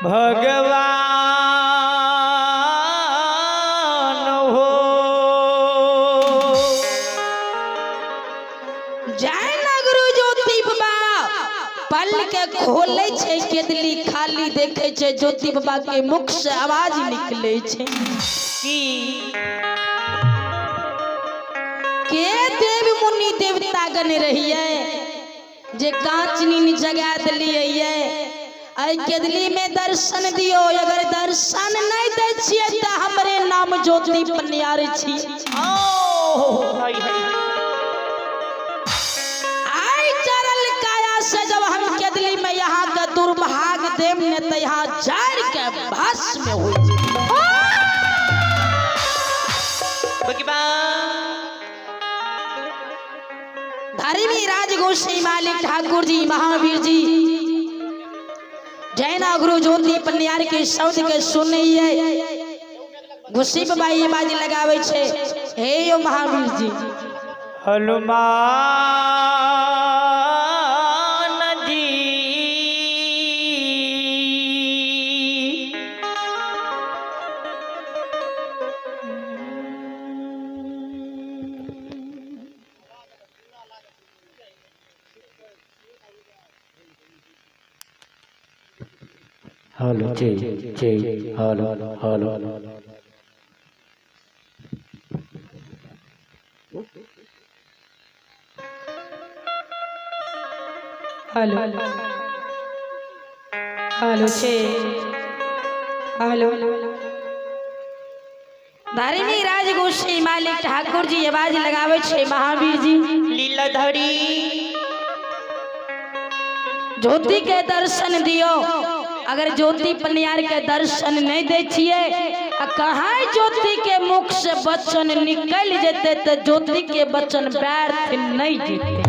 भगवान हो। जय नगरू ज्योति बाबा पल के खोले छै केदली खाली देखे छै ज्योति बाबा के मुख से आवाज निकले छै की के देव मुनि देवता गण रहिए जे कांच नीन जगा दिलियै ये एहि केदली में दर्शन दियो, अगर दर्शन नहीं दै छियै तऽ हमरे नाम ज्योति पनियार छी। आई चरल काया से जब हम केदली में यहाँ के दुर्भाग देम ने तऽ यहाँ जड़ के भस्म हो धर्मी राजगोसाई मालिक ठाकुर जी महावीर जी जैना गुरु ज्योति पनियार के शब्द के सुनैये गुस्सी बाबा ये बाज लगावे छे, हे यो महावीर जी। हनुमान जी हेलो जी जी हेलो हेलो हेलो हेलो छे हेलो। धारिणी राजगोसाई मालिक ठाकुर जी आवाज लगावे छे महावीर जी लीलाधरी ज्योति के दर्शन दियो, अगर ज्योति पनियार के दर्शन नहीं दे छिए आ कहाँ ज्योति के मुख से वचन निकल जेते तो ज्योति के वचन व्यर्थ नहीं जेते।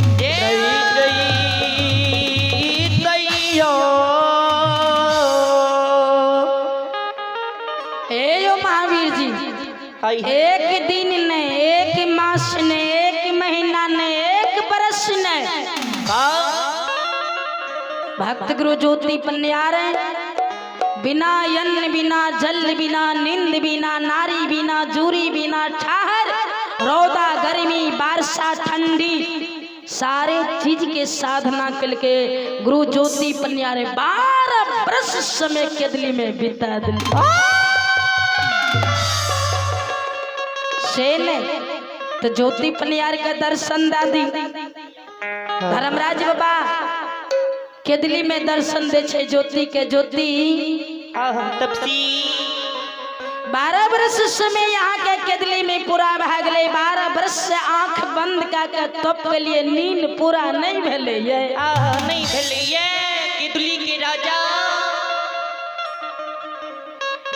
हे यो महावीर जी, एक दिन नहीं, एक मास नहीं, एक महीना नहीं, एक बरस नहीं, भक्त गुरु ज्योति पन्यार बिना अन्न बिना जल बिना नींद बिना नारी बिना जूरी बिना ठाहर रौदा गर्मी बारिशा ठंडी सारे चीज के साधना करके गुरु ज्योति पन्यारे 12 वर्ष समय केदली में बिता दिल। से ने तो ज्योति पनियार का दर्शन दादी धर्मराज बाबा केदली में दर्शन दे छे ज्योति के ज्योति तपसी 12 वर्ष समय यहाँ के केदली में पूरा भा गए। 12 वर्ष से आंख बंद का के तप के लिए नींद पूरा नहीं भेले ये। नहीं भेले ये केदली के राजा।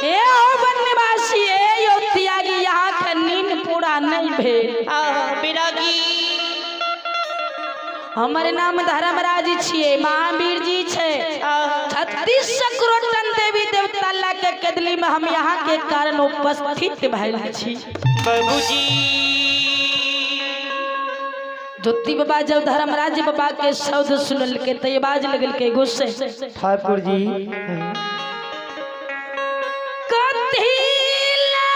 हे ओ वनवासी, हे यो त्यागी, यहाँ के नींद पूरा नहीं भेल। विरागी हमर नाम धर्मराज छिए, महावीर जी छे। 36 करोड़ टन देवी देवता ला के केदली में हम यहाँ के कारण उपस्थित भइल छी। बाबूजी ज्योति बाबा जब धर्मराज बाबा के शब्द सुनल के तो आवाज लगल के गुस्से ठाकुर जी कथी ला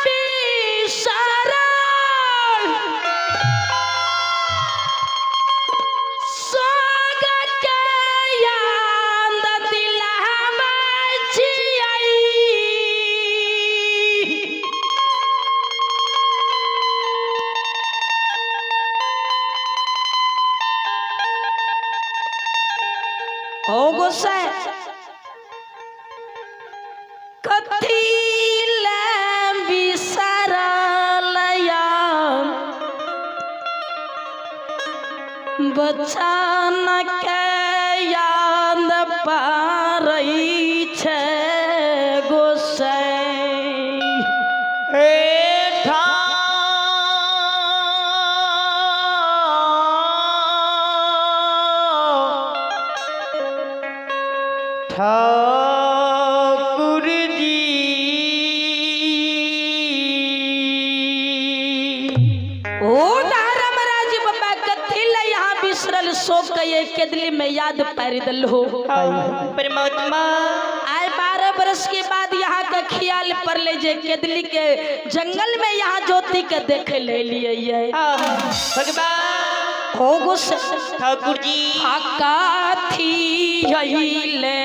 बिसरल सोग के याद दिलाबै छियै। ओ गोसाई कथी ला बिसरल बचन के याद पारै छे गोसाई। हे ठाकुर जी ओ धर्मराज बाबा कथी ला यहाँ बिसरल शोक के केदली में याद पारि दल हो। परमात्मा आय बरस के बाद यहाँ के ख्याल पड़ले जे केदली के जंगल में यहाँ ज्योति के देखे ले लिए ये। भगवान हो गुस्से ठाकुर जी काथी अइले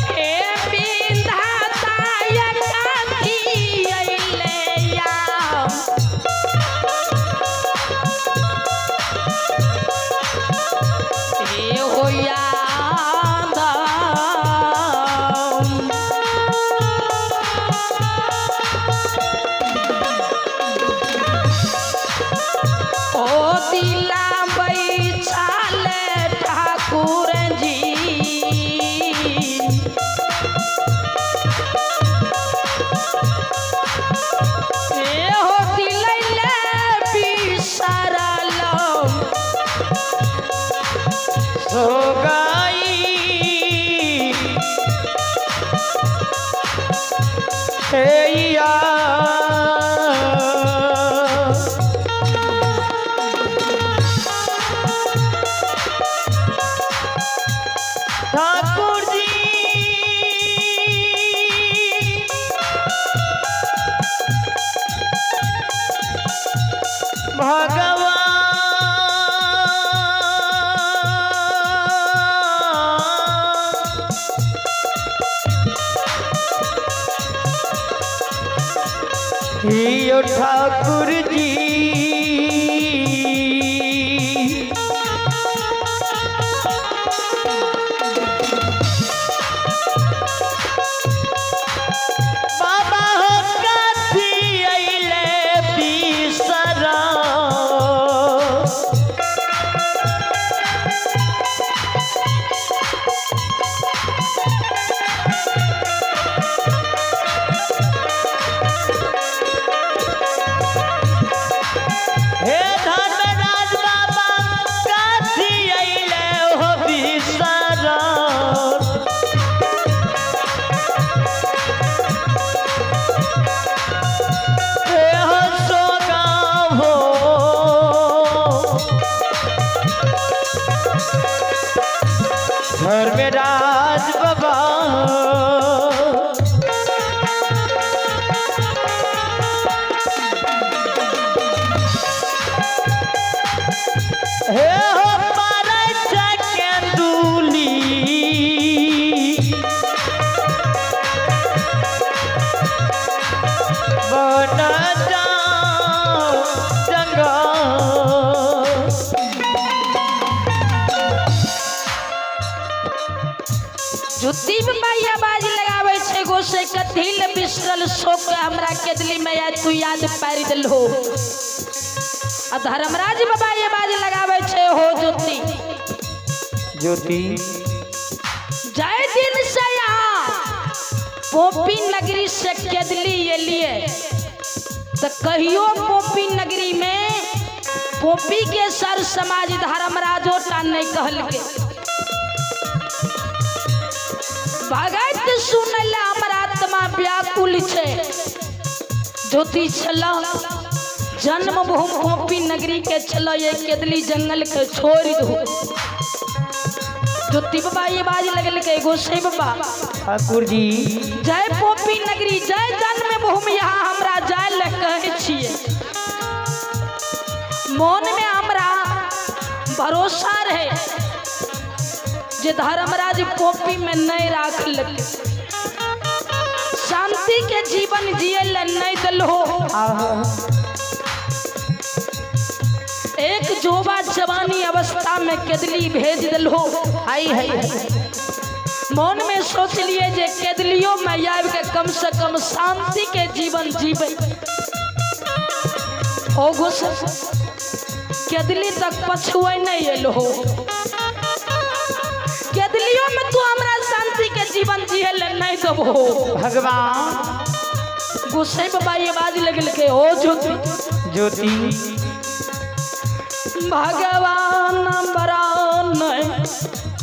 ए बिंधाता या काथी अइले या। हे हो याद ओ दिला बैठाल ठाकुर जी। हे हो दिलैले बिसरल सो गई हे या। ठाकुर जी भगवान यो ठाकुर जी बाबा हो काथी अइले बिसरा। हे धर्मराज बाबा काथी अइले हो बिसरा। हे हो सोगाव हो धर्मराज बाबा। हे हो पारै केंदुली बन जाओ जंगल। जुत्ती में माई आवाज लगावे छै गोसे कथी ले बिसरल शोक हमरा केदली में या तू याद पारि देलहो। आ धर्मराज बाबा ये आवाज लगावे छै हो ज्योति ज्योति जय दिन से यहाँ पोपी नगरी से केदली एलिए तो कहियो पोपी नगरी में पोपी के सर समाज धर्मराजो टा नहीं कहलके। भगत सुनल हमर आत्मा व्याकुल छै। ज्योति छल जन्मभूमि पोपी नगरी के छल ये केदली जंगल के छोड़ दो। ज्योति बाबा ये बाज लगल के गोसाई बाबा ठाकुर जी जय पोपी नगरी जय जन्मभूमि यहाँ हमरा जाय ले कहै छियै। मन में हमरा भरोसा रहे जे धर्मराज पोपी में नहीं राखलक, शांति के जीवन जिये ले नहीं दिलहो। एक जोबा जवानी अवस्था में केदली भेज दिलहो। आई है मन में सोच लिए जे केदलियो में आबि के कम से कम शांति के जीवन जीवे। ओ घुस केदली तक पछुए नहीं एलो। केदलियो में तू हमरा शांति के जीवन जिये ले नहीं देबहो। भगवान गुस्से बाबा ये आवाज लगल के ओ ज्योति ज्योति भगवान बरा नहीं।